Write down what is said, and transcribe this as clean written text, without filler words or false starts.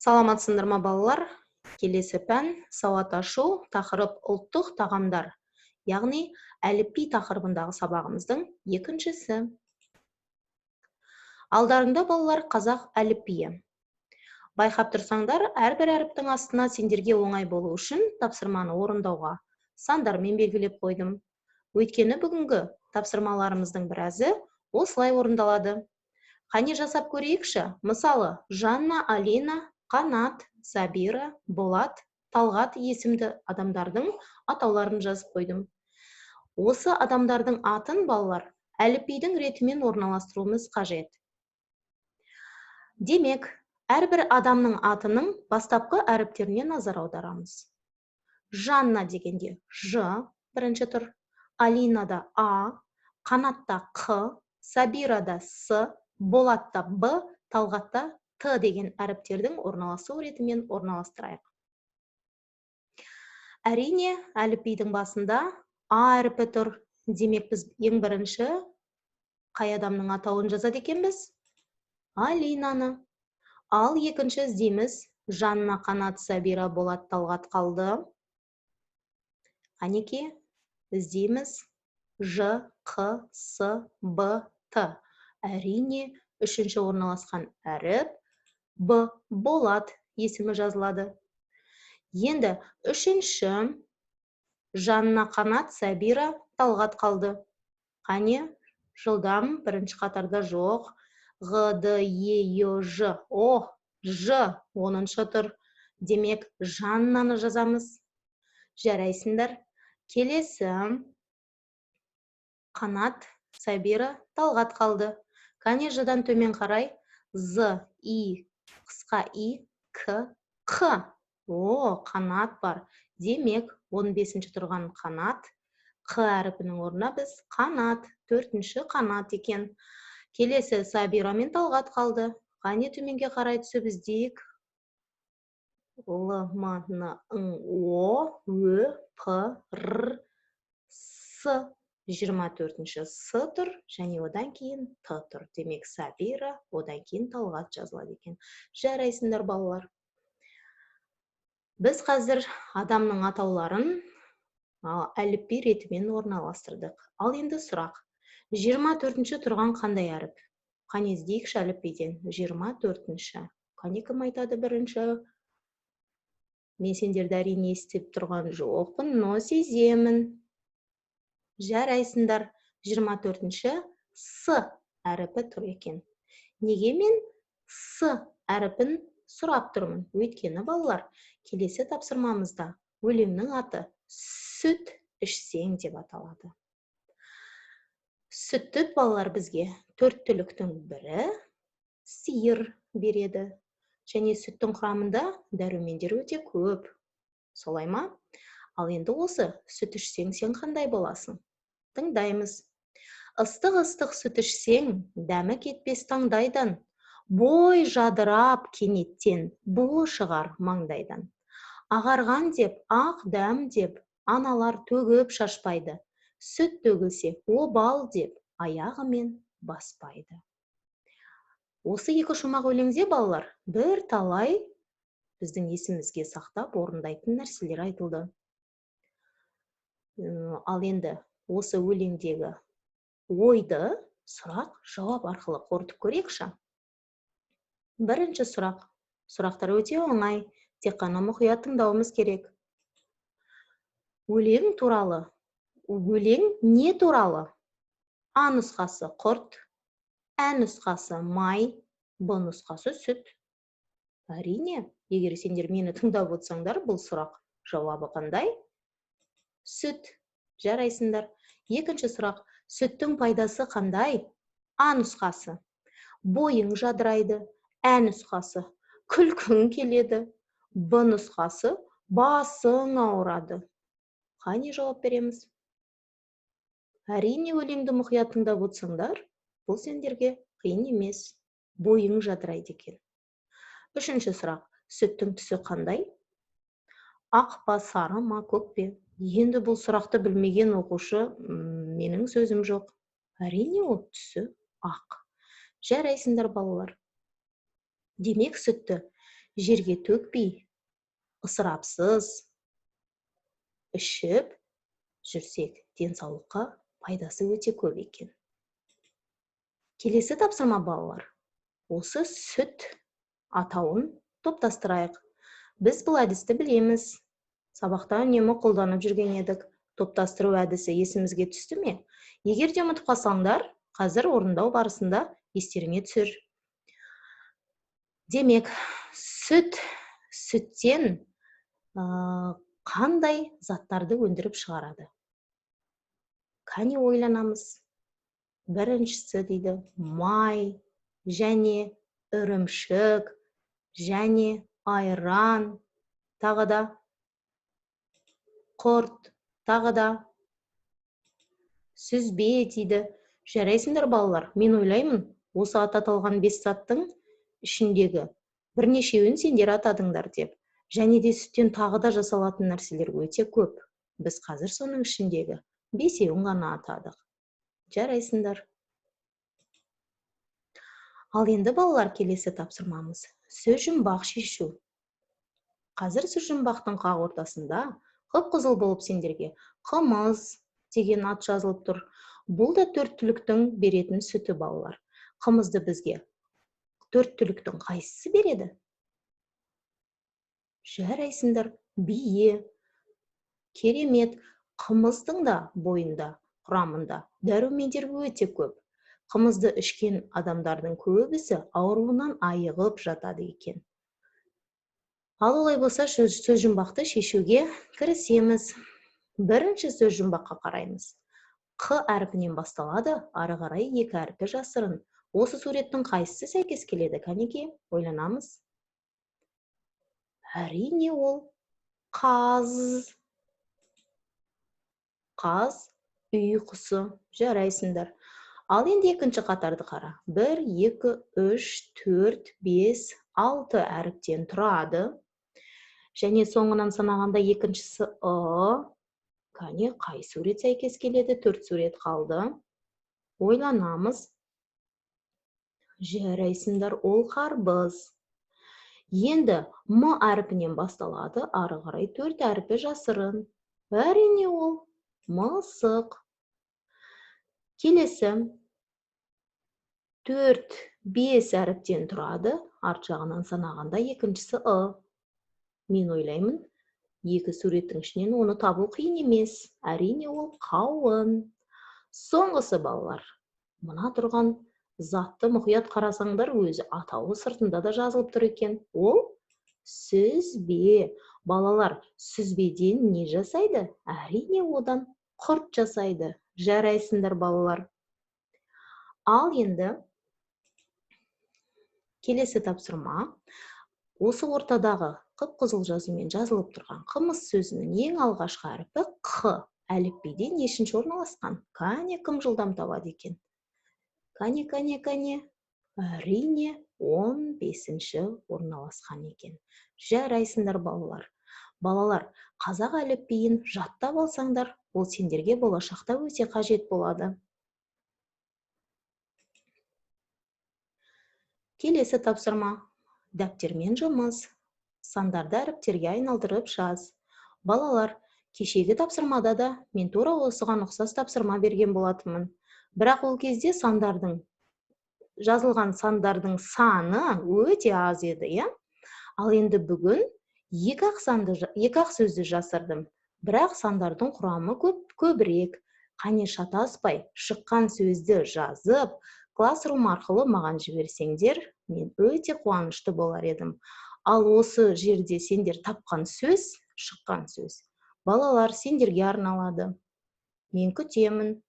Саламатсыңдар ма, балалар? Келесі пән — сауат ашу, тақырып — ұлттық тағамдар, яғни әліпби тақырыбындағы сабағымыздың екіншісі. Алдарыңда, балалар, қазақ әліпбиі. Байқап тұрсаңдар, әрбір әріптің астына сендерге оңай болу үшін тапсырманы орындауға сандармен белгілеп қойдым. Өйткені бүгінгі тапсырмаларымыздың біразы осылай орындалады. Қане, жасап көрейікші. Мысалы, Жанна, Алина, Қанат, Сабира, Болат, Талғат есімді адамдардың атауларын жазып қойдым. Осы адамдардың атын, балалар, әліпбидің ретімен орналастыруымыз қажет. Демек, әрбір адамның атының бастапқы әріптеріне назар аударамыз. Жанна дегенде Ж бірінші тұр, Алинада А, Қанатта Қ, Сабирада С, Болатта Б, Талғатта Т деген әріптердің орналасу ретімен орналастырайық. Әрине, әліпбидің басында А әрпі тұр. Демек, біз ең бірінші қай адамның атауын жазады екенбіз? Алинаны. Ал екінші іздейміз. Жанна, Қанат, Сабира, Болат, Талғат қалды. Қанеки, іздейміз. Ж, Қ, С, Б, Т. Әрине, үшінші орналасқан әріп Б, Болат есімі жазылады. Енді үшінші Жанна, Қанат, Сәбира, Талғат қалды. Қане, жылдам, бірінші қатарда жоқ. Ғ, Д, Е, Й, Ж. О, Ж 10-шы тұр. Демек, Жаннаны жазамыз. Жарайсыңдар. Келесі Қанат, Сәбира, Талғат қалды. Қане, Ждан төмен қарай З, И, қысқа И, К, Қ. О, Қанат бар. Демек, 15-ші тұрған Қанат, Қ әріпінің орнына біз Қанат, төртінші Қанат екен. Келесі Сабира мен Талғат қалды. Қане, төменге қарай түсіп іздейік. Л, М, Н, Ң, О, Ө, П, Р, С. 24-ші С тұр және одан кейін Т тұр. Демек, Сабира, одан кейін Талғат жазылады екен. Жарайсыңдар, балалар. Біз қазір адамның атауларын әліпби ретімен орналастырдық. Ал енді сұрақ. 24-ші тұрған қандай әріп? Қане, іздейікші әліпбиден. 24-ші. Қане, кім айтады бірінші? Мен сендерді, әрине, естіп тұрған жоқпын, но сеземін. Жарайсыңдар. 24-ші С әріпі тұр екен. Неге мен С әріпін сұрап тұрмын? Өйткені, балалар, келесі тапсырмамызда өлеңнің аты «Сүт ішсең» деп аталады. Сүтті, балалар, бізге төрт түліктің бірі сиыр береді. Және сүттің құрамында дәрумендер өте көп. Солай ма? Ал енді осы сүт ішсең, сен қандай боласың? Тыңдаймыз. Ыстық-ыстық сүт ішсең, дәмі кетпес таңдайдан, бой жадырап кенеттен, буы шығар маңдайдан. Ағарған деп, ақ дәм деп, аналар төгіп шашпайды. Сүт төгілсе, обал деп, аяғымен баспайды. Осы екі шумақ өлеңде, балалар, бір талай біздің есімізге сақтап орындайтын нәрселер айтылды. Ал енді осы өлеңдегі ойды сұрақ жауап арқылы қорытып көрейікші. Бірінші сұрақ. Сұрақтар өте оңай, тек қана мұқият тыңдауымыз керек. Өлең туралы. Өлең не туралы? А нұсқасы — құрт, Ә нұсқасы — май, Б нұсқасы — сүт. Әрине, егер сендер мені тыңдап отырсаңдар, бұл сұрақ жауабы қандай? Сүт. Жарайсыңдар. Екінші сұрақ. Сүттің пайдасы қандай? А нұсқасы: бойың жадырайды, Ә нұсқасы: күлкің келеді, Б нұсқасы: басың ауырады. Қане, жауап береміз. Әрине, өлеңді мұқият тыңдап отырсаңдар, бұл сендерге қиын емес. Бойың жадырайды екен. Үшінші сұрақ. Сүттің түсі қандай? Ақ па, сары ма, көк пе? Енді бұл сұрақты білмеген оқушы, менің сөзім жоқ. Әрине, ол түсі ақ. Жарайсыңдар, балалар. Демек, сүтті Жерге төкпей, ысырапсыз ішіп жүрсек, денсаулыққа пайдасы өте көп екен. Келесі тапсырма, балалар. Осы сүт атауын топтастырайық. Біз бұл әдісті білеміз. Сабақта үнемі қолданып жүрген едік. Топтастыру әдісі есімізге түсті ме? Егер де ұмытып қалсаңдар, қазір орындау барысында естеріңе түсір. Демек, сүттен қандай заттарды өндіріп шығарады? Кәне, ойланамыз. Біріншісі дейді май, және ірімшік, және айран, тағы да құрт, тағы да сүзбе дейді. Жарайсыңдар, балалар. Мен ойлаймын, осы аталған 5 заттың ішіндегі бірнешеуін сендер атадыңдар деп. Және де сүттен тағы да жасалатын нәрселер өте көп. Біз қазір соның ішіндегі 5-еуін ғана атадық. Жарайсыңдар. Ал енді, балалар, келесі тапсырмамыз сөз жұмбақ шешу. Қазір сөз жұмбақтың қақ ортасында қып-қызыл болып сендерге қымыз деген ат жазылып тұр. Бұл да 4 түліктің беретін сүті, балалар. Қымызды бізге 4 түліктің қайсысы береді? Жарайсыңдар, бие. Керемет. Қымыздың да бойында, құрамында дәрумендер өте көп. Қымызды ішкен адамдардың көбісі ауруынан айығып жатады екен. Ал олай болса, сөз жұмбақты шешуге кірісеміз. Бірінші сөз жұмбаққа қараймыз. Қ әрпінен басталады, ары қарай 2 әрпі жасырын. Осы суреттің қайсысы сәйкес келеді? Кәнеки, ойланамыз. Әрине, ол қаз. Қаз үй құсы. Жарайсыңдар. Ал енді екінші қатарды қара. 1, 2, 3, 4, 5, 6 әріптен тұрады. Және соңынан санағанда екіншісі ы. Кәне, қай сурет сәйкес келеді? 4 сурет қалды. Ойланамыз. Жарайсыңдар, ол қарбыз. Енді м әрпінен басталады, ары қарай 4 әрпі жасырын. Әрине, ол мысық. Келесі 4, 5 әріптен тұрады, арт жағынан санағанда екіншісі ы. Мен ойлаймын, 2 суреттің ішінен оны табу қиын емес. Әрине, ол қауын. Соңғысы, балалар, мына тұрған затты мұқият қарасаңдар, өзі атауы сыртында да жазылып тұр екен. Ол сүзбе. Балалар, сүзбеден не жасайды? Әрине, одан құрт жасайды. Жарайсыңдар, балалар. Ал енді келесі тапсырма. Осы ортадағы қып-қызыл жазумен жазылып тұрған қымыз сөзінің ең алғашқы әрпі қ. Әліпбиде нешінші орналасқан? Кәне, кім жылдам табады екен? Кәне, кәне, кәне. Әрине, 15-ші орналасқан екен. Жарайсыңдар, балалар. Балалар, қазақ әліпбиін жаттап алсаңдар, ол сендерге болашақта өте қажет болады. Келесі тапсырма. Дәптермен жұмыс. Сандарды әріптерге айналдырып жаз. Балалар, кешегі тапсырмада да мен тура осыған ұқсас тапсырма берген болатынмын. Бірақ ол кезде жазылған сандардың саны өте аз еді, иә? Ал енді бүгін екі-ақ сөзді жасырдым. Бірақ сандардың құрамы көбірек. Қане, шатаспай шыққан сөзді жазып, Classroom арқылы маған жіберсеңдер, мен өте қуанышты болар едім. Ал осы жерде сендер тапқан сөз, шыққан сөз, балалар, сендерге арналады. Мен күтемін.